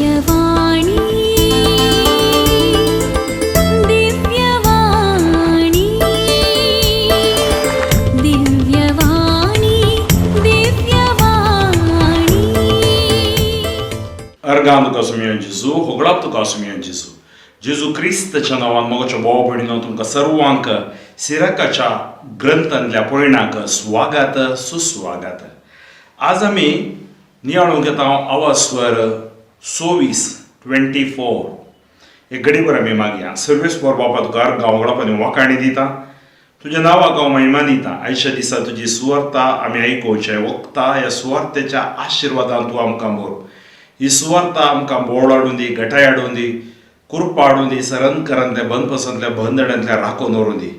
दिव्यवाणी, दिव्यवाणी, दिव्यवाणी, दिव्यवाणी. अर्गां तुका सुमयो जेजू, होगडाप तुका सुमयो जेजू. जेजू क्रिस्ताच्या नांवान मोगाच्या भाव भयणीनो, तुमकां सर्वांक सिराकाच्या ग्रंथांतल्या पयणाक स्वागत सुस्वागत. आज आमी नियाळूंक येता आवास्वर 24, 24. एक घडीभर आमी मागया. सर्वेस्पर बापा, तुका अर्गां, होगडाप आनी वाखाणी दिता. तुज्या नांवाक हांव महिमा दिता. आयच्या दिसा तुजी सुवार्ता आमी आयकोवचें वखता. ह्या सुवार्तेच्या आशिर्वादान तूं आमकां भर. ही सुवार्ता आमकां बोळ हाडून दी, घटाय हाडून दी, कृपा हाडून दी, सरंकरांतल्या बंदपसांतल्या बंदड्यांतल्या राखून व्हरून दी.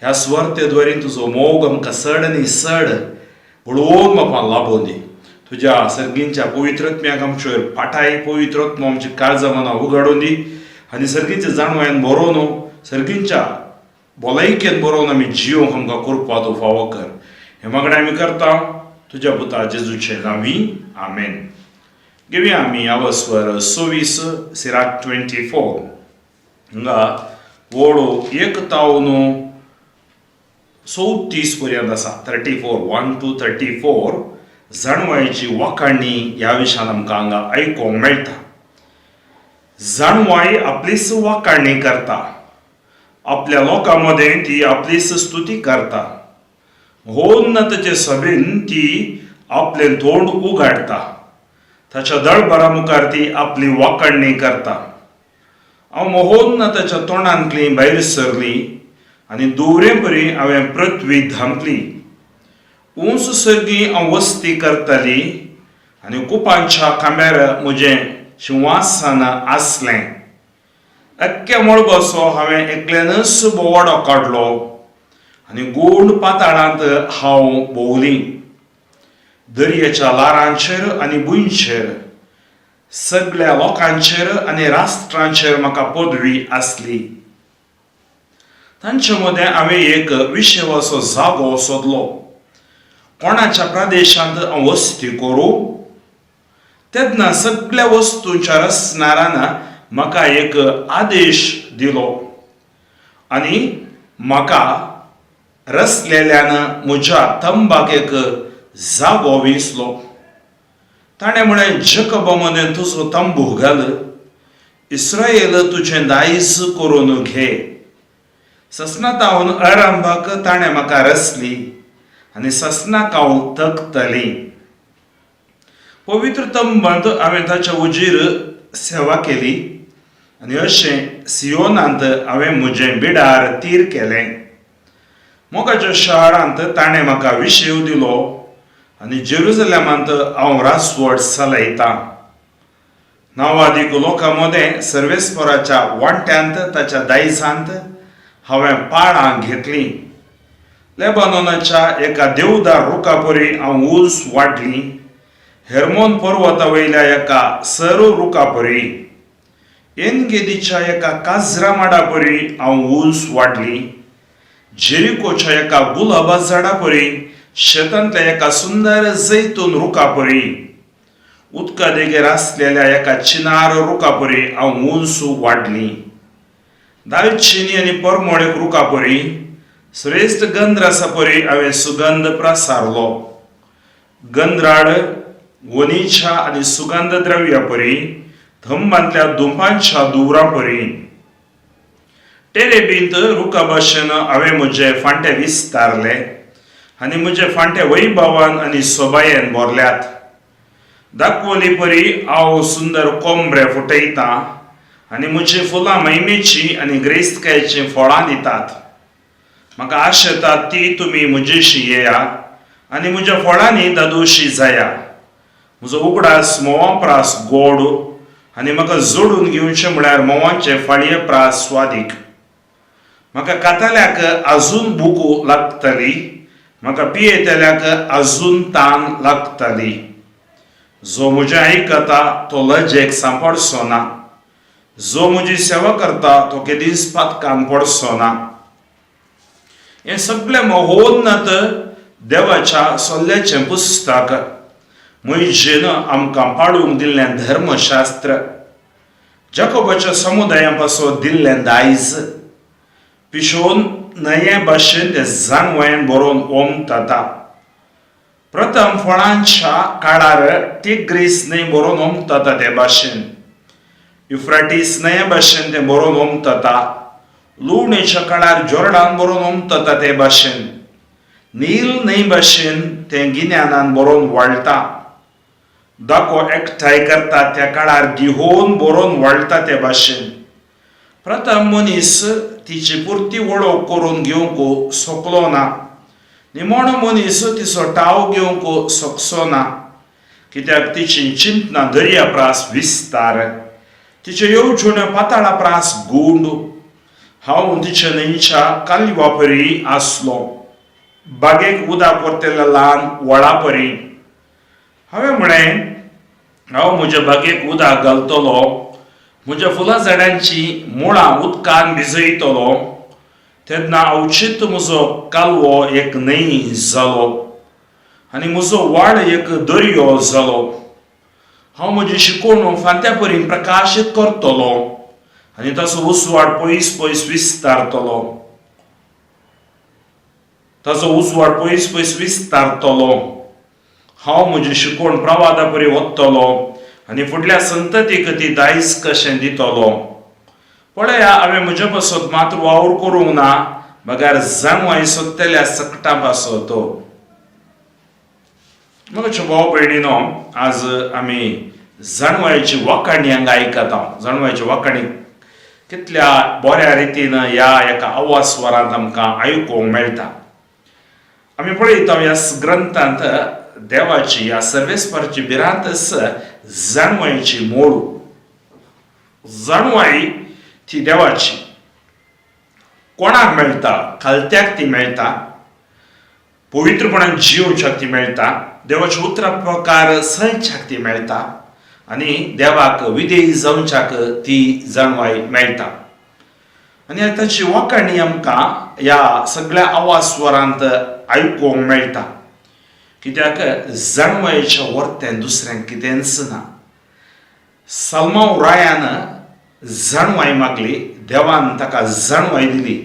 ह्या सुवार्ते तुजो मोग आमकां चड आनी चड बळोवन बापा लाबोवन दी. तुज्या सर्गींच्या पवित्रत्म्याक आमचेर पाठाय. पवित्रत्म आमची काळजां मनां उगाडून दी आनी सर्गीच्या जाणवायन बरोवन, सर्गींच्या भलायकेन बरोवन आमी जियोंक आमकां कृपा तूं फावो कर. हे मागणें आमी करता तुज्या पुता जेजूचे नांवी, आमेन. घेवया आमी आवस्वर 24, सिराक 24. हांगा ओळो 1 तावन 34 पर्यंत आसा, 34, 1 to 34. जाणवायची वाखाणी ह्या विशयान आमकां हांगा आयकूंक मेळटा. जाणवाय आपलीच वाखाणी करता. आपल्या लोकां मदें ती आपलीच स्तुती करता. होन्नतचे सभेन ती आपलें तोंड उगाडटा. ताच्या दळबरा मुखार ती आपली वाखाणणी करता. हांव महोन्नताच्या तोंडांतली भायर सरली आनी दवरे परी हांवें पृथ्वी धांपली. उंच सर्गी हांव वस्ती करताली आनी कुपांच्या खांब्यार म्हजें शिंवासन आसलें. अख्ख्या मळबाचो हांवें एकल्यानच बोवाडो काडलो आनी गूण पाताळांत हांव भोंवली. दर्याच्या ल्हारांचेर आनी भुंयचेर, सगळ्या लोकांचेर आनी राष्ट्रांचेर म्हाका पदवी आसली. तांचे मदें हांवें एक विशेवाचो जागो सोदलो. कोणाच्या प्रदेशांत हांव वस्ती करूं? तेन्ना सगळ्या वस्तूंच्या रचणारान म्हाका एक आदेश दिलो आनी म्हाका रचलेल्यान म्हज्या तंबाक एक जागो विसलो. ताणें म्हळें, जकबा मदें तुजो तंबू घाल, इस्रायल तुजें दायज करून घे. ससनातावन आरंभाक ताणें म्हाका रचली आनी ससनाक हांव तकतली. पवित्र तंबांत हांवें ताच्या उजीर सेवा केली आनी अशें सियोनांत हांवें म्हजें बिडार तीर केलें. मोगाच्या शारांत ताणें म्हाका विशेव दिलो आनी जेरुजलेमांत हांव रासवट चलयतां. नांवादीक लोकां मदें, सर्वेस्पराच्या वांट्यांत, ताच्या दायजांत हांवें पाळां घेतलीं. लेबानोनाच्या एका देवदार रुखापरी हांव ऊंच वाडली, हेर्मोन पर्वता वयल्या एका सरू रुखापरी. एनगेदीच्या एका काजरा माडापरी हांव ऊंच वाडली, जेरिकोच्या एका गुलाबा झाडापरी, शेतांतल्या एका सुंदर जैतून रुखापरी. उदका देगेर आसलेल्या एका चिनार रुखापरी हांव उंच वाडली, दालचिनी आनी परमळेक रुखापरी. श्रेश्ठ गंधरसापरी हांवें सुगंध प्रसारलो, गंधराड वनीच्या आनी सुगंध द्रव्यापरी, थंबांतल्या दुपांच्या दुवरापरी. टेरेबींत रुखा भाशेन हांवें म्हजे फांटे विस्तारले आनी म्हजे फांटे वैभवान आनी सोबायेन भरल्यात. दाखवली परी हांव सुंदर कोंबरे फुटयतां आनी म्हजी फुलां महिमेची आनी ग्रेस्तकायेचीं फळां दितात. म्हाका आश येता ती तुमी म्हजेशी येया आनी म्हज्या फळांनी दादोशी जाया. म्हजो उगडास म्होंवा प्रास गोड आनी म्हाका जोडून घेवचें म्हळ्यार म्होंवाचे फाळये प्रास स्वादीक. म्हाका खातल्याक आजून भूक लागतली, म्हाका पियेतल्याक आजून तान लागतली. जो म्हजें आयकता तो लजेक सांपडचो ना. जो म्हजी सेवा करता तो केदींच पातकान पडचो ना. हें सगळें महोन्नत देवाच्या सल्ल्याचें पुस्तक, मोयजेन आमकां पाळूंक दिल्लें धर्मशास्त्र. जाकोबाच्या समुदाया पासत दिल्लें दायज पिशोन न्हंये भाशेन तें जाणवयेन बरोवन ओमतता. प्रथम फळांच्या काळार टिग्रीस न्हंय बरोवन ओमतता ते भाशेन, युफ्राटीस न्हंये भाशेन तें बरोवन ओमतता. लुवणेच्या काळार जॉर्डान बरोवन ओमतता ते भाशेन, नील न्हंय भाशेन तें गिन्यानान बरोवन वळटा. दाको एकठांय करता त्या काळार गिहोन बरोवन वळटा ते भाशेन. प्रथम मनीस तिची पुरती वळख करून घेवंक शकलो ना, निमणो मनीस तिचो टाव घेवंक शकचो ना, कित्याक तिची चिंतना दर्या प्रास विस्तार, तिच्यो येवजण्यो पाताळा प्रास गूंड. हांव तिच्या न्हंयच्या कालवा परी आसलो, बागेक उदक व्हरतल्या ल्हान व्हळा परी. हांवें म्हळें, हांव म्हज्या बागेक उदक घालतलो, म्हज्या फुलां झाडांचीं मुळां उदकान भिजयतलो. तेन्ना अवचीत म्हजो कालवो एक न्हंय जालो आनी म्हजो वाड एक दर्यो जालो. हांव म्हजी शिकवण फांत्या परी प्रकाशीत करतलो आनी ताचो उजवाड पयस पयस विस्तारतलो, ताचो उजवाड पयस पयस विस्तारतलो. हांव म्हजी शिकवण प्रवादा परी वतलो आनी फुडल्या संततीक ती दायज कशें दितलो. पळया, हांवें म्हजे पासत मात्र वावर करूंक ना, बगर जाणवाय सोदतल्या सकटां पासत. मगाच्यो भाव भयणीनो, आज आमी जाणवायची वाखाणी हांगा आयकता. जाणवायची वाखाणी कितल्या बऱ्या रितीन ह्या एका आवाज स्वरांत आमकां आयकूंक मेळटा. आमी पळयता, ह्या ग्रंथांत देवाची, ह्या सर्वेस्परची भिरांतच जाणवायची मूळ. जाणवाय ती देवाची कोणाक मेळटा? खालत्याक ती मेळटा, पवित्रपणान जियोवच्याक ती मेळटा, देवाच्या उतरा प्रकार चलच्याक ती मेळटा आनी देवाक विधेयी जावच्याक ती जाणवाय मेळटा. आनी ताची वाखाणी आमकां ह्या सगळ्या आवाज स्वरांत आयकूंक मेळटा, कित्याक जाणवायेच्या वर्तें दुसऱ्यांक कितेंच ना. सलमाव रायान जाणवाय मागली, देवान ताका जाणवाय दिली.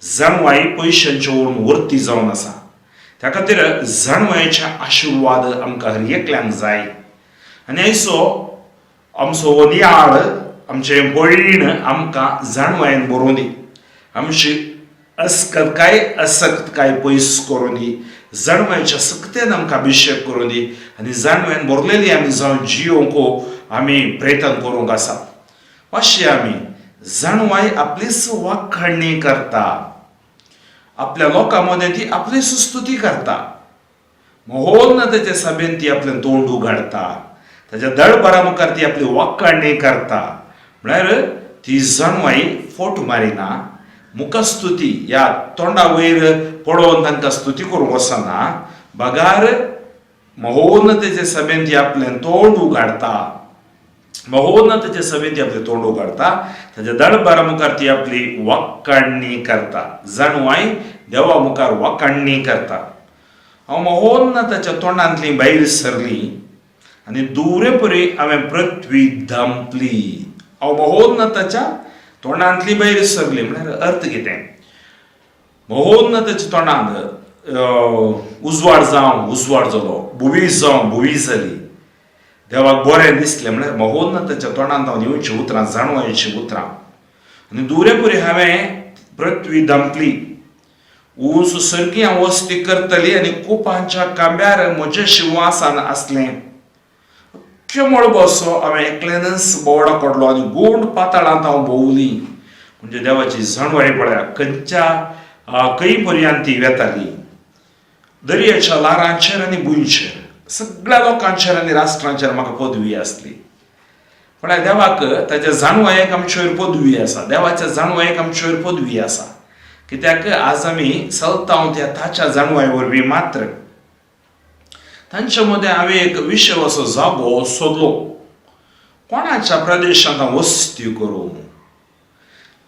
जाणवाय पयशांच्या वरून वर्ती जावन आसा. त्या खातीर जाणवायेचे आशिर्वाद आमकां हर एकल्यांक जाय. आनी आयचो आमचो हो नियाळ, आमचें पळीण आमकां जाणवायेन बरोवन दी, आमची अस्कतकाय असक्तकाय पयस करून दी, जाणवायेच्या सक्तेन आमकां अभिशेक करून दी आनी जाणवायेन भरलेली आमी जावन जियोवंक आमी प्रयत्न करूंक आसा. अशें आमी जाणवाय आपलीच वाखाणणी करता, आपल्या लोकां मदें ती आपलीच स्तुती करता. महोन्नताचे सभेन ती आपलें तोंड उगाडटा, ताच्या दळभरा मुखार ती आपली वाखाणणी करता. म्हळ्यार ती जाणवाय फोट मारिना, मुखस्तुती ह्या तोंडा वयर पळोवन तांकां स्तुती करूंक वचना, बगार महोन्नतेचे सभेन ती आपलें तोंड उगाडटा, महोन्नताचे सभेन ती आपलें तोंड उगाडटा, ताच्या दळभरा मुखार ती आपली वाखाणणी करता. जाणवाय देवा मुखार वाखाणणी करता. हांव महोन्नताच्या तोंडांतली भायर सरली आनी दुरे परी हांवें पृथ्वी धांपली. हांव महोन्नताच्या तोंडांतली भायर सरली म्हळ्यार अर्थ कितें? महोन्नताच्या तोंडांत उजवाड जावं, उजवाड जालो, भुवी जावं, भुवी जाली. देवाक बरें दिसलें. म्हळ्यार महोन्नताच्या तोंडांत हांव येवचीं उतरां, जाणवायचीं उतरां. आनी दुरे परी हांवें पृथ्वी धांपली. ऊंच सर्गी हांव वस्ती करतली आनी कुपांच्या कांब्यार म्हजें शिंवासन आसलें. अख्ख्यो मळब असो हांवें एकल्यानच बोवडो काडलो आनी गूंड पाताळांत हांव भोंवली. म्हणजे देवाची जाणवाय पळया, खंयच्या खंय पर्यंत ती वेताली. दर्याच्या ल्हारांचेर आनी भुंयचेर, सगळ्या लोकांचेर आनी राष्ट्रांचेर म्हाका पदवी आसली. पळय, देवाक ताच्या जाणवायेक आमचे वयर पदवी आसा. देवाच्या जाणवायेक आमचे वयर पदवी आसा, कित्याक आज आमी चलता त्या ताच्या जाणवाये वरवीं मात्र. तांच्या मदें हांवें एक विशय असो जागो सोदलो, कोणाच्या प्रदेशांत हांव वस्ती करूं.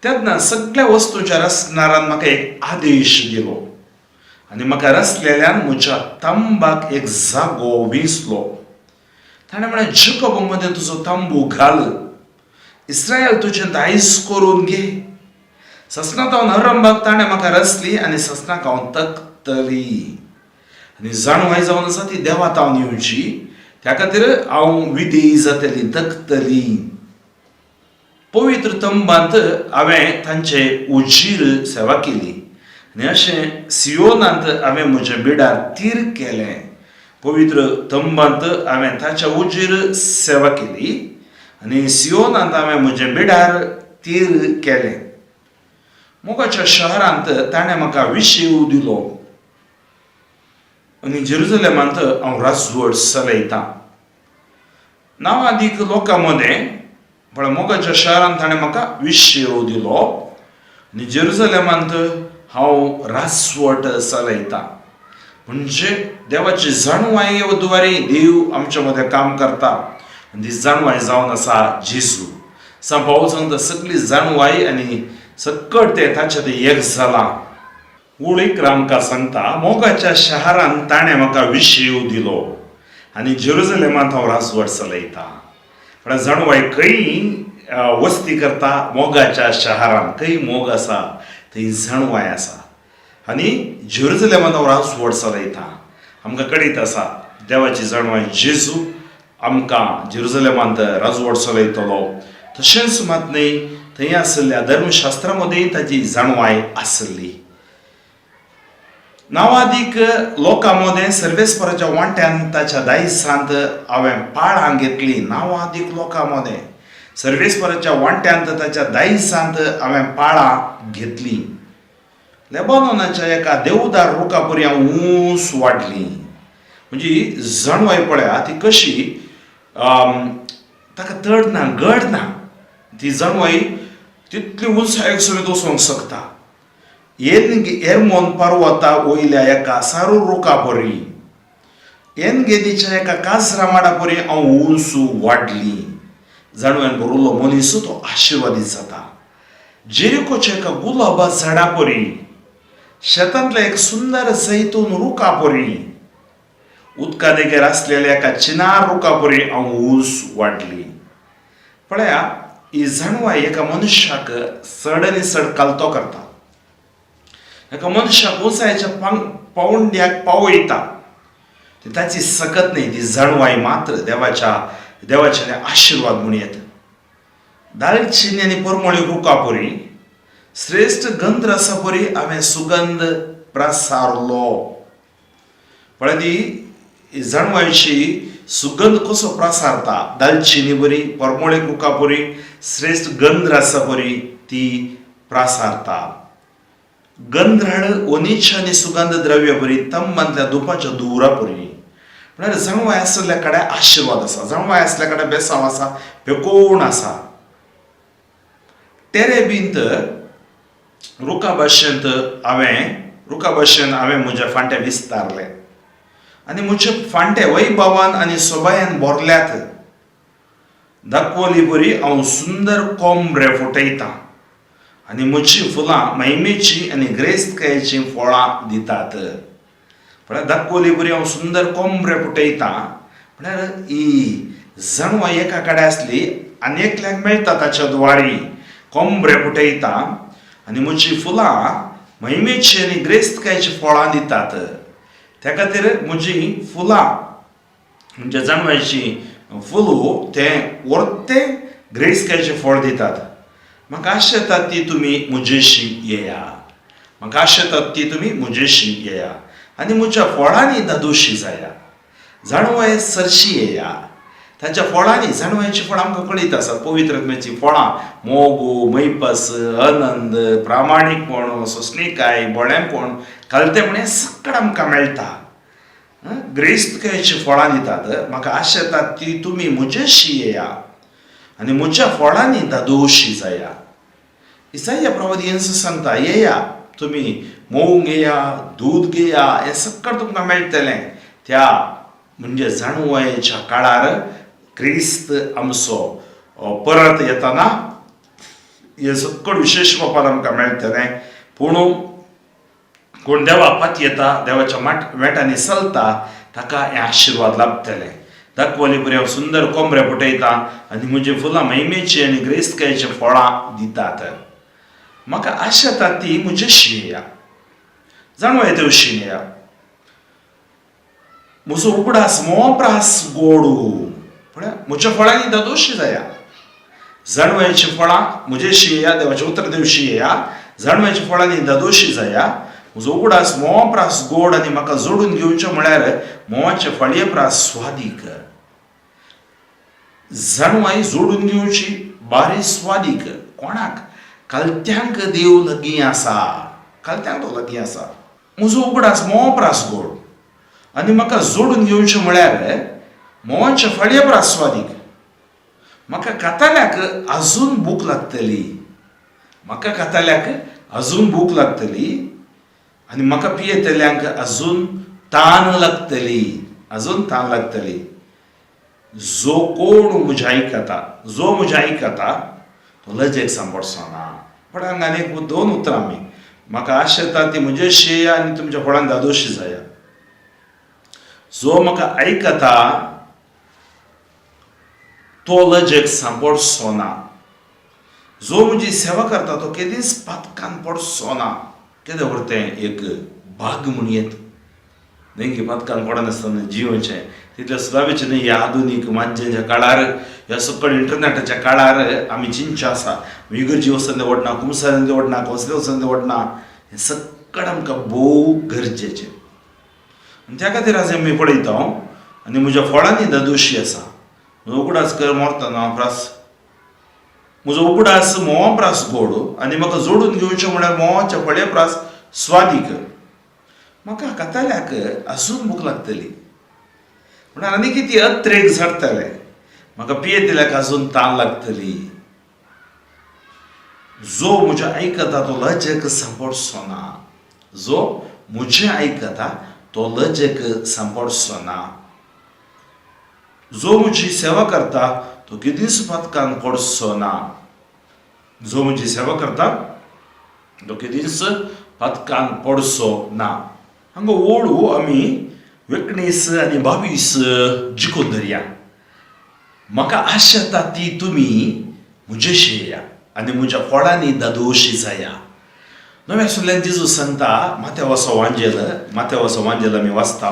तेन्ना सगळ्या वस्तूंच्या रचणारान म्हाका एक आदेश दिलो आनी म्हाका रचलेल्यान म्हज्या तंबाक एक जागो विंचलो. ताणें म्हळें, जेकोबा मदें तुजो तंबू घाल. इस्रायल तुजें दायज करून घे. ससनां तावन अरंभाक ताणें म्हाका रचली आनी ससनाक हांव तकतली. आनी जाणवाय जावन आसा ती देवा तावन येवची, त्या खातीर हांव विधेयी जातली, तकतली. पवित्र तंबांत हांवें तांचे उजीर सेवा केली आनी अशें सियोनांत हांवें म्हजें बिडार तीर केलें. पवित्र तंबांत हांवें ताच्या उजीर सेवा केली आनी सियोनांत हांवें म्हजें बिडार तीर केलें. मोगाच्या शहरांत ताणें म्हाका विशेव दिलो आनी जेरुजलेमांत हांव राजवट चलयतां. नांवादीक लोकां मदें पण मोगाच्या शहरांत ताणें म्हाका विशेव दिलो आनी जेरुजलेमांत हांव राजवट चलयतां. म्हणजे देवाची जाणवाय द्वारे देव आमच्या मदें काम करता आनी ती जाणवाय जावन आसा जेजू. सांत पावल सांगता सगळी जाणवाय आनी सकट तें ताचें तें एक जालां. ओळ 11 आमकां सांगता, मोगाच्या शहरांत ताणें म्हाका विशेव दिलो आनी जेरुजलेमांत हांव राजवट चलयतां. म्हळ्यार जाणवाय खंय वस्ती करता? मोगाच्या शहरांत. खंय मोग आसा थंय जाणवाय आसा आनी जेरुजलेमांत हांव राजवट चलयतां. आमकां कळीत आसा देवाची जाणवाय जेजू आमकां जेरुजलेमांत राजवट चलयतलो. तशेंच मात न्हय, थंय आशिल्ल्या धर्मशास्त्रा मदीं ताची जाणवाय आसली. नांवादीक लोकां मदें सर्वेस्पराच्या वांट्यान ताच्या दायसांत हांवें पाळां घेतलीं. नांवादीक लोकां मदें सर्वेस्पराच्या वांट्यांत ताच्या दायसांत हांवें पाळां घेतलीं. लेबानोनाच्या एका देवदार रुखा परी हांव ऊंच वाडलीं. म्हणजे जाणवाय पळया ती कशी, ताका तड ना, गड ना. ती जाणवाय तितली उंचायेक समेत वचोंक शकता. एरमोन पर्वता वयल्या एका सारू रुखा परी, एन गेदीच्या एका काजरा माडा परी हांव ऊंच वाडली. जाणवायन भरिल्लो मनीस तो आशिर्वादीत जाता. जेरिकोच्या एका गुलाबा झाडा परी, शेतांतल्या एक सुंदर जैतून रुखा परी, उदका देगेर आसलेल्या एका चिनार रुखा परी हांव ऊंच वाडली. पळया, ही जाणवाय एका मनशाक चड आनी चड कालतो करता, एका मनशाक उंचायेच्या पावंड्याक पावयता. ती ताची सकत न्हय, ती जाणवाय मात्र देवाच्या आशिर्वाद म्हूण येता. दालचिनी आनी परमळी रुखा परी, श्रेश्ठ गंधरसा परी हांवें सुगंध प्रसारलो. पळय ती जाणवायची सुगंध कसो प्रसारता, दालचिनी बरी, परमळी रुखा परी, श्रेश्ठ गंधरसा परी ती प्रसारता. गंधराळ वनीच आनी सुगंध द्रव्य परी, तंबांतल्या धुपाच्या धुवरा परी. म्हळ्यार जाणवाय आसल्या कडेन आशिर्वाद आसा, जाणवाय आसल्या कडेन बेसांव आसा, पेकोण आसा. तेरेबींत रुखा भाशेंत हांवें, रुखा भाशेन हांवें म्हजे फांटे विस्तारले आनी म्हजे फांटे वैभवान आनी सोबायान भरल्यात. दाखवली बरी हांव सुंदर कोंबरे फुटयतां आनी म्हजीं फुलां महिमेचीं आनी ग्रेस्तकायेचीं फळां दितात. म्हळ्यार दाखवली बरी हांव सुंदर कोंबरे फुटयतां म्हळ्यार ही जाणवाय एका कडेन आसली आनी एकल्याक मेळटा ताच्या द्वारी. कोंबरे फुटयता आनी म्हजीं फुलां महिमेचीं आनी ग्रेस्तकायेचीं फळां दितात. त्या खातीर म्हजीं फुलां म्हणजे जाणवायचीं फुलां तें वर्तें ग्रेस्तकायेचें फळ दितात. म्हाका आशा येता ती तुमी म्हजेशी येया, म्हाका आशा येता ती तुमी म्हजेशी येया आनी म्हज्या फळांनी दादोशी जाया. जाणवाय सरशी येया ताच्या फळांनी. जाणवायचीं फळां आमकां कळीत आसात, पवित्र आत्म्याचीं फळां मोग, मैपस, आनंद, प्रामाणीकपण, सोंसणीकाय, बळेपण, खालतेपण हें सगळें आमकां मेळटा. ग्रेस्तकायेचीं फळां दितात. म्हाका आशा येता ती तुमी म्हजेशी येया आनी म्हज्या फळांनी दादोशी जाया. इसाया प्रवादी सांगता, येया तुमी, म्होंव घेया, दूद घेया, हें सगळें तुमकां मेळटलें. त्या म्हणजे जाणवायेच्या काळार क्रिस्त आमचो परत येताना हें सगळें विशेश बापान आमकां मेळटलें. पूण कोण देवा पात येता, देवाच्या माट वेटांनी चलता, ताका हें आशिर्वाद लाभतले. दाखवली परी हांव सुंदर कोमरे फुटयतां आनी म्हजीं फुलां महिमेचीं आनी ग्रेस्तकायेचीं फळां दितात. म्हाका आशा येता ती म्हजेशी येया. जाणवाय तेवशीन येया. म्हजो उगडास मोप्रास गोडू. पळया म्हज्या फळांनी दादोशी जाया. जाणवायेचीं फळां म्हजेशी येया देवाचें उतर तेवशी येया. जाणवायेच्या फळांनी दादोशी जाया. म्हजो उगडास म्होंवा प्रास गोड आनी म्हाका जोडून घेवचें म्हळ्यार म्होंवाचे फळये प्रास स्वादीक. जाणवाय जोडून घेवची बारी स्वादीक. कोणाक? कालत्यांक देव लागीं आसा. कालत्यांक तो लागीं आसा. म्हजो उगडास म्होंवा प्रास गोड आनी म्हाका जोडून घेवचें म्हळ्यार म्होंवाचे फळये प्रास स्वादीक. म्हाका खाताल्याक आजून भूक लागतली. म्हाका खाताल्याक आजून भूक लागतली आनी म्हाका पियेतल्यांक आजून तान लागतली. आजून तान लागतली. जो कोण म्हजें आयकता, जो म्हजें आयकता तो लजेक सांपडचो ना. पूण हांगा आनीक दोन उतरां आमी म्हाका आशा येता ती म्हजेशी आनी तुमच्या फळान दादोशी जाया. जो म्हाका आयकता तो लजेक सांपडचो ना. जो म्हजी सेवा करता तो केदींच पातकान पडचो ना. केदें व्हड तें एक भाग म्हूण येत न्हय की पातकान पडनासतना जियोवचें. तितलें सुदावेचें न्हय ह्या आधुनीक माध्यमाच्या काळार, ह्या सकळ इंटरनॅटाच्या काळार आमी चिंतचें आसा. इगर्जी वचून तें वडना, कुमसारीन तें वडना, कौंसली वचून तें वडना, हें सकळ आमकां भोव गरजेचें. आनी त्या खातीर आज आमी पळयता आनी म्हज्या फळांनी दादोशी आसा. म्हजो उगडास कर मरतना प्रास म्हजो उगडास म्होंवा प्रास गोड आनी म्हाका जोडून घेवचें म्हळ्यार म्होंवाच्या फळे प्रास स्वादीक. म्हाका खाताल्याक आजून भूक लागतली. म्हळ्यार आनी कितें अत्रेक झडटलें. म्हाका पियेतल्याक आजून तान लागतली. जो म्हजें आयकता तो लजेक सांपडचो ना. जो म्हजें आयकता तो लजेक सांपडचो ना. जो म्हजी सेवा करता तो केदींच पातकान पडचो ना. जो म्हजी सेवा करता तो केदींच पातकान पडचो ना. हांगा ओळू आमी वेकणीस आनी बावीस जिखून धरया. म्हाका आशा येता ती तुमी म्हजेशी येया आनी म्हज्या फळांनी दादोशी जाया. नव्या सुल्यान जेजू सांगता माथ्यावसो वांजेल, माथ्यावसो वांजेल आमी वाचता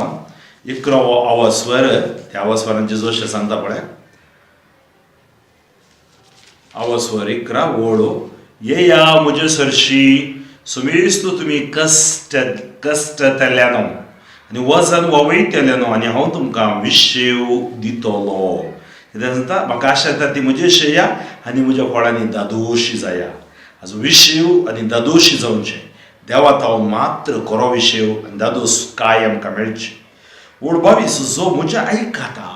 इकरावो आवास्वर, त्या आवास्वरान जेजू अशें सांगता पळय. आवास्वर 11 ओळो, येया म्हजे सरशी सुमेस्त तुमी कश्ट कश्टतल्यानो आनी वजन व्हांवयतल्यानो आनी हांव तुमकां विशेव दितलो. कितें सांगता? म्हाका आशा येता ती म्हजे शेया आनी म्हज्या फळांनी दादोशी जाया. आज विशेव आनी दादोशी जावचें. देवा तावन मात्र खरो विशेव आनी दादोस काय आमकां मेळची. ओड 22 जो म्हजें आयकता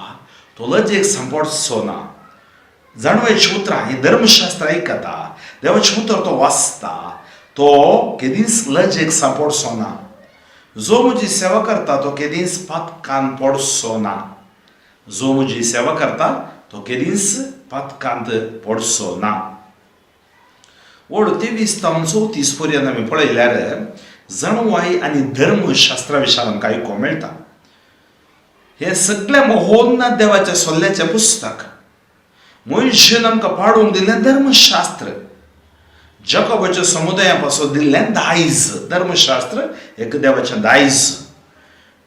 तो लजेक सांपडचो ना. जाणवायचीं उतरां हीं धर्मशास्त्र आयकता, देवाचें उतर तो वाचता, तो केदींच लजेक सांपडचो ना. जो म्हजी सेवा करता तो केदींच पातकान पडचो ना. जो म्हजी सेवा करता तो केदींच पातकांत पडचो ना. ओड 23 तावन 34 पर्यंत आमी पळयल्यार जाणवाय आनी धर्मशास्त्रा विशान आमकां आयकूंक मेळटा. हें सगळें महोन्नत देवाच्या सल्ल्याचें पुस्तक. मनशान आमकां पाडूंक दिल्लें धर्मशास्त्र. जकोबाच्या समुदाया पासून दिल्लें दायज. धर्मशास्त्र एक देवाचें दायज.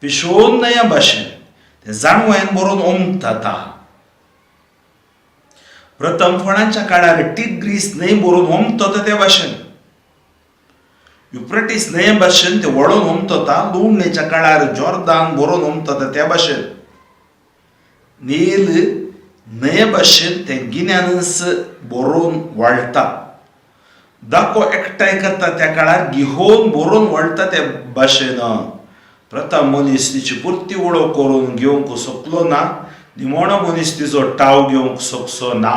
पिशोन नया भाशेन तें जाणवायेन बरोवन ओमताता. प्रथम फळांच्या काळार टिग्रीस न्हंय भरून ओमतता त्या भाशेन. युफ्रेटीस न्हंये भाशेन ते वळोवन ओमतता. लुवणेच्या काळार जॉर्दान भरून ओमतता त्या भाशेन. नील न्हंये भाशेन तें गिन्यानच भरून वळटा. दाको एकठांय करता त्या काळार गिहोन भरून वळटा ते भाशेन. प्रथम मनीस तिची पुरती वळख करून घेवंक शकलो ना. निमणो मनीस तिचो टाव घेवंक शकचो ना.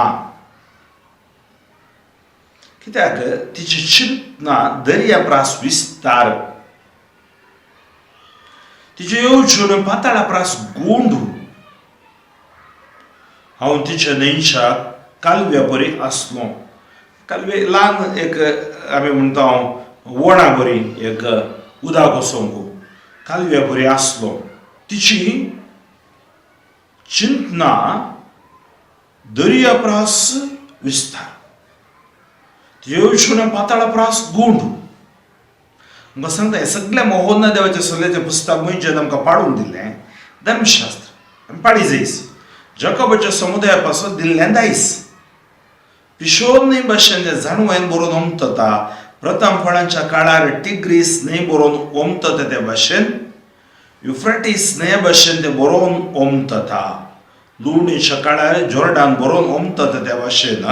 कित्याक तिची चिंतना दर्या प्रास विस्तार. तिच्यो येवजण्यो पाताळा प्रास गोंडू. हांव तिच्या न्हंयच्या कालव्या परी आसलो. कालवे ल्हान एक आमी म्हणटा वणा बरी एक उदक वचोंक कालव्या परी आसलो. तिची चिंतना दर्या प्रास विस्तार, येवजण्यो पाताळा प्रास गूंड. आमकां सांगता, हें सगळें मोहोना देवाच्या सल्ल्याचें पुस्तक मनशान आमकां पाडून दिल्लें धर्मशास्त्र आमी पाडी जायस. जकोबाच्या समुदाया पासून दिल्लें दायज. पिशोर न्हंय भाशेन तें जाणवायन बरोवन ओमतता, प्रथम फळांच्या काळार टिग्रीस न्हंय बरोवन ओमतता ते भाशेन, युफ्रेटीस न्हंये भाशेन तें बरोवन ओमतता. लुवणीच्या काळार जॉर्डान बरोवन ओमतता त्या भाशेन,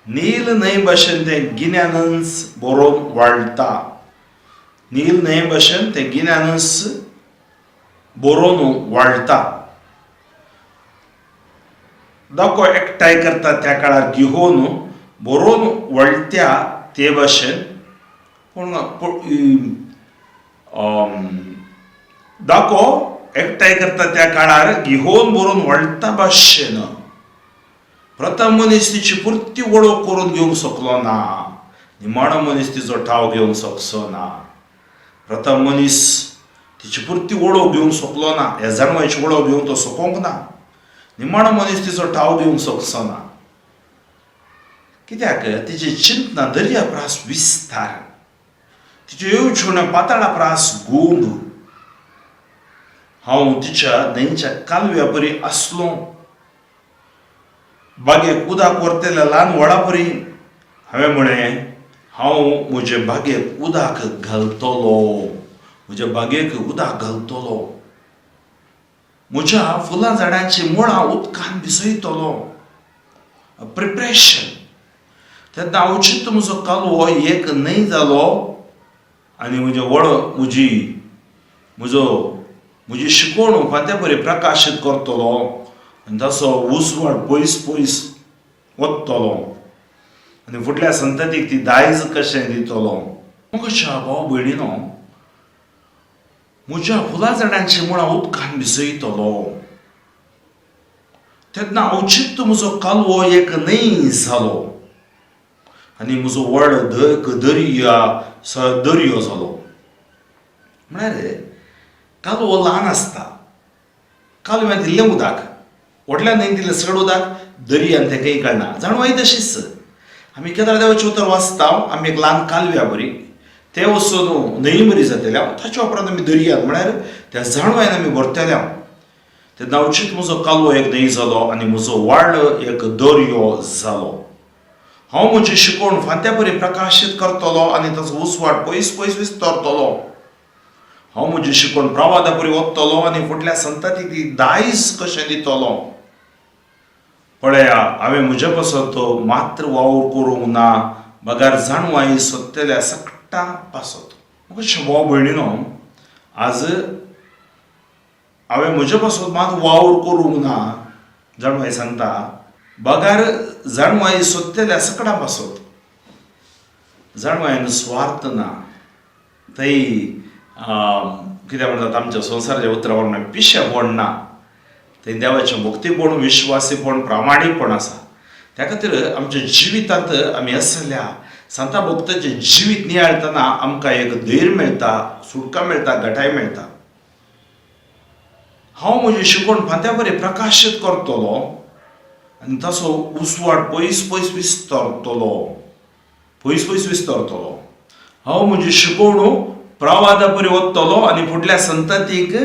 नील न्हंय भाशेन तें गिन्यानच बरोवन वाळटा. नील न्हंये भाशेन तें गिन्यानच बरोवन वाळटा. धको एकठांय करता त्या काळार घेवन बरोवन वळत्या ते भाशेन. पूण दाको एकठांय करता त्या काळार घेवन बरोवन वळटा भाशेन, प्रथम मनीस तिची पुरती वळख करून घेवंक शकलो ना, निमाणो मनीस तिचो ठाव घेवंक शकचो ना. प्रथम मनीस तिची पुरती वळख घेवंक शकलो ना, ह्या जाणवायची वळख घेवंक तो शकोंक ना, निमाणो मनीस तिचो ठाव घेवंक शकचो ना. कित्याक तिची चिंतना दर्या प्रास विस्तार, तिच्यो येवजण्यो पाताळा प्रास गूंड. हांव तिच्या न्हंयच्या कालव्या परी आसलो, बागेक उदक व्हरतल्या ल्हान व्हडा परी. हांवें म्हळें, हांव म्हजे बागेक उदक घालतलो, म्हज्या बागेक उदक घालतलो, म्हज्या फुलां झाडांची मुळां उदकान भिजयतलो. प्रिपरेशन. तेन्ना अवचीत म्हजो कालवो एक न्हय जालो आनी म्हजे वळ म्हजी म्हजो म्हजी शिकवण फांत्या बरी प्रकाशीत करतलो आनी ताचो उजवाड पयस पयस वतलो आनी फुडल्या संततीक ती दायज कशें दितलो. म्हज्या भाव भयणीनो, म्हज्या फुलां झाडांची मुळां उदकान भिजयतलो. तेन्ना अवचीत म्हजो कालवो एक न्हंय जालो आनी म्हजो व्हड दर्या दर्यो जालो. म्हळ्यार कालवो ल्हान आसता, कालव्यांत इल्लें उदक, व्हडल्या न्हंयेंत इल्लें चड उदक, दर्यांत तें खंय कळना. जाणवाय तशीच. आमी केदार देवाचें उतर वाचता, आमी एक ल्हान कालव्या बरी ते वचून न्हंय बरी जातले, ताच्या उपरांत आमी दर्यांत, म्हळ्यार त्या जाणवायन आमी भरतले. तेन्ना अवचीत म्हजो कालवो एक न्हंय जालो आनी म्हजो वाळ एक दर्यो जालो. हांव म्हजी शिकवण फांत्या बरी प्रकाशीत करतलो आनी ताचो उजवाड पयस पयस विस्तारतलो. हांव म्हजी शिकवण प्रवादा परी वतलो आनी फुडल्या संततीक ती दायज कशें दितलो. पळया, हांवें म्हजे पासत मात्र वावर करूंक ना, बगर जाणवाय सोदतल्या सकटा पासत. म्हाका भाव भयणीनो, आज हांवें म्हजे पासत मात वावर करूंक ना, जाणवाय सांगता, बगर जाणवाय सोदतल्या सकटां पासत. जाणवायन स्वार्थ ना, थंय कितें म्हणटात आमच्या संवसाराच्या उतरां प्रमाणे पिशेपण ना, थंय देवाचें भक्तीपण, विश्वासीपण, प्रामाणीकपण आसा. त्या खातीर आमच्या जिवितांत आमी आसल्या सांता भक्ताचें जिवीत नियाळटना आमकां एक धैर्य मेळटा, सुटका मेळटा, घटाय मेळटा. हांव म्हजी शिकवण फांत्या बरें प्रकाशीत करतलो आनी ताचो उजवाड पयस पयस विस्तारतलो, पयस पयस विस्तारतलो. हांव म्हजी शिकवण प्रवादा परी वतलो आनी फुडल्या संततीक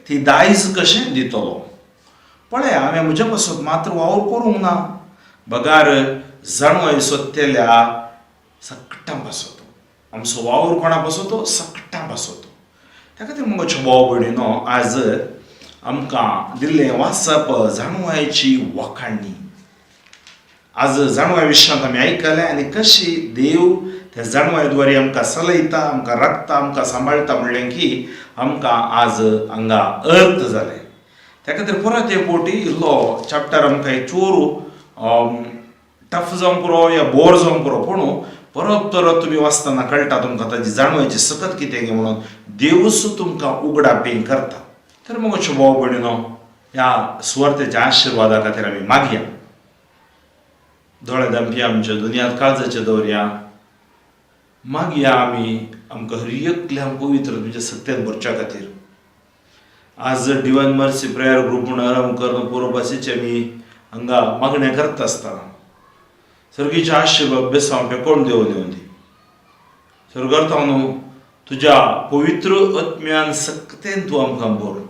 ती दायज कशें दितलो. पळय, हांवें म्हज्या पासत मात्र वावर करूंक ना, बगार जाणवय सोदतल्या सकटां पासत. आमचो वावर कोणा पासत? सकटां पासत. त्या खातीर म्हज्या भाव भयणीनो, आज आमकां दिल्लें वाचप जाणवायची वाखाणणी. आज जाणवाय विशयांत आमी आयकलें आनी कशी देव त्या जाणवाय द्वारे आमकां चलयता, आमकां राखता, आमकां सांबाळटा म्हणलें की आमकां आज हांगा अर्थ जालें. त्या खातीर परत एक फावटी इल्लो चॅप्टर आमकां एक चोर टफ जावंक पुरो या बोर जावंक पुरो, पूण परत परत तुमी वाचतना कळटा तुमकां ताजी जाणवायची सकत कितें म्हणून देवूच तुमकां उगडापी करता. तर मग भाव भयणीनो, ह्या सुवार्थेच्या आशिर्वादा खातीर आमी मागया. दोळे धांपया आमच्या, दुनियांत काळजाचे दवरया. मागया आमी आमकां हर एकल्यांक पवित्र तुमच्या सत्यान भरच्या खातीर. आज डिवायन मर्सी प्रेयर ग्रुप म्हूण आरंभ करून पुरोपासीचे आमी हांगा मागणें करता आसतना सर्गीचे आशिर्वाद बेसांव पेकोवन देवून येवन दी. सर्गार्थ न्हू तुज्या पवित्र आत्म्यान सक्तेन तूं आमकां भर.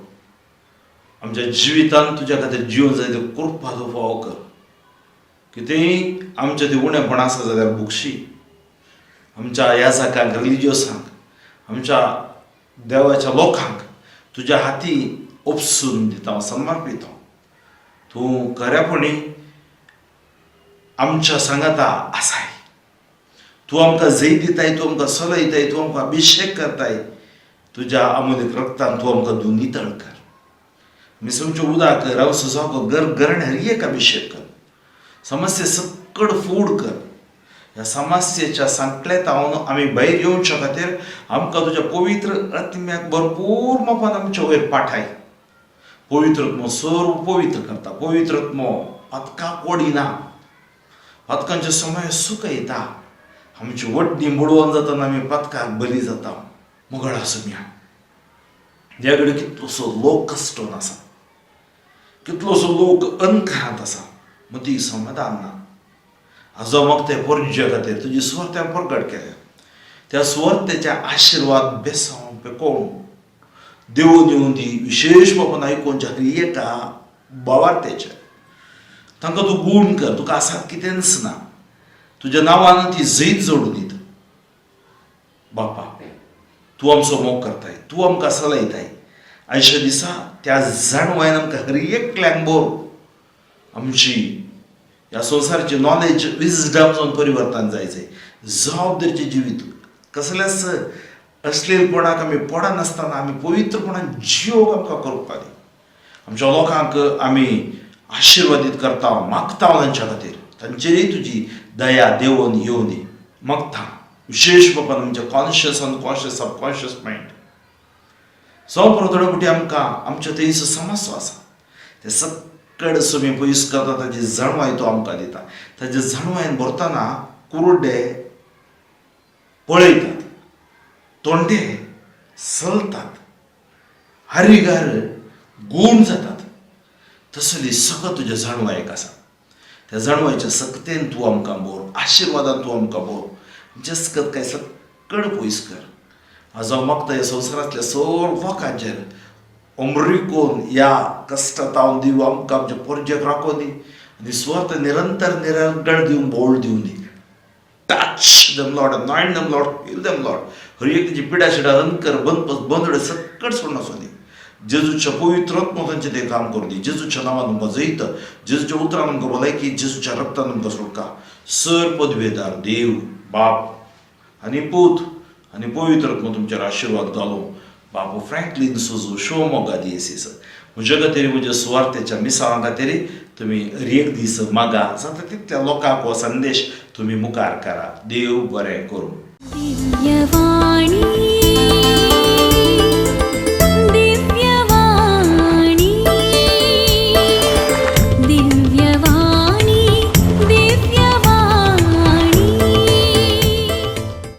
आमच्या जिवितांत तुज्या खातीर जिवन जाय ते कृपा तूं फावो कर. कितेंय आमच्या ती उणेपण आसा जाल्यार भुगशी. आमच्या याजकांक, रिलिजियसांक, आमच्या देवाच्या लोकांक तुज्या हाती उपसून दिता, समर्पिता. तूं खऱ्यापणी आमच्या सांगाता आसाय. तूं आमकां जैत दिताय, तूं आमकां चलयताय, तूं आमकां अभिशेक करताय. तुज्या अमूल्य रक्तान तूं आमकां धुवन नितळ कर. मिसमचें उदक रावसो सारको गर गरण हर एक अभिशेक कर. समस्या सक्कड फूड कर. ह्या समस्येच्या सांकळेंत आमी भायर येवच्या खातीर आमकां तुज्या पवित्र आत्म्याक भरपूर मापान आमच्या वयर पाठाय. पवित्र आत्मो सर्व पवित्र करता. पवित्र आत्मो पातकाक ओडिना, पातकांचे समय सुकयता. आमची वड्डी बुडोवन जातना आमी पातकाक बली जाता. मुगळ आसुया, ह्या कडेन कितलोसो लोक कश्टोन आसा, कितलोसो लोक अंधकारांत आसा, मती समाधान ना. आजो म्हाका ते पोरज्या खातीर तुजी सुवार्थ प्रगट केल्या. त्या सुवार्थेच्या आशिर्वाद बेसांव पेकोवन देवून येवन दी. विशेश बाबून आयकून एका बावार्थेचे तांकां तूं गूण कर. तुका आसात कितेंच ना, तुज्या नांवान ती जैत जोडून दित. बापा, तूं आमचो मोग करताय, तूं आमकां चलयताय. आयच्या दिसा त्या जाणवायन आमकां हर एकल्यांक बोर आमची ह्या संवसाराची नॉलेज, विजडम जावन परिवर्तन जाय जाय. जबाबदारीचें जिवीत, कसल्याच अश्लीलपणाक आमी पडनासतना आमी पवित्रपणान जिवोवंक आमकां करपाक दी. आमच्या लोकांक आमी आशिर्वादीत करता, मागता तांच्या खातीर. तांचेरय तुजी दया देवून येवं दी. मागता विशेश बापान आमच्या कॉन्शियस, अनकॉन्शियस, सबकॉन्शियस मायंड जावं थोडे फावटी आमकां आमच्या थंयसर समस्या आसा, ते सक्कड सुमी पयस करता. ताजी जाणवाय तो आमकां दिता. ताजे जाणवायन भरतना कुरडे पळयतात, तोंडे चलतात, हरिगार गूण जातात. तसली सगळं तुज्या जाणवायक आसा. त्या जाणवायच्या सक्तेन तूं आमकां बोर, आशिर्वादान तूं आमकां बोर. आमच्या सकत काय सक्कड पयस कर. आज हांव मागता ह्या संवसारांतल्या सर्व लोकांचेर अमरिकोन ह्या कश्टांत दिव आमकां आमच्या पोरजेक राखोन दी आनी सुवार्थ निरंतर निरंगळ दिवन बोळ दिवन दी. Touch them, Lord, anoint them, Lord, heal them, Lord. हर एक तेजी पिडा शिडा अंकर बंद बंदडे सक्कड सोडून आसूं दी. जेजूच्या पवित्र आत्मो तांचें तें काम करूं दी. जेजूच्या नांवान तुमकां जैत, जेजूच्या उतरान तुमकां भलायकी, जेजूच्या रक्तान तुमकां सुटका. सर पदवेदार देव बाप आनी पूत आनी पवित्र आत्मो तुमचेर आशिर्वाद घालूं. बाबू फ्रँकलीन सुजू शिवमोगा दियेसीस म्हज्या खातीर, म्हज्या सुवार्थेच्या मिसावां खातीर तुमी एक दीस मागा. जाता तितल्या लोकांक हो संदेश तुमी मुखार करा. देव बरें करूं. दिव्यवाणी.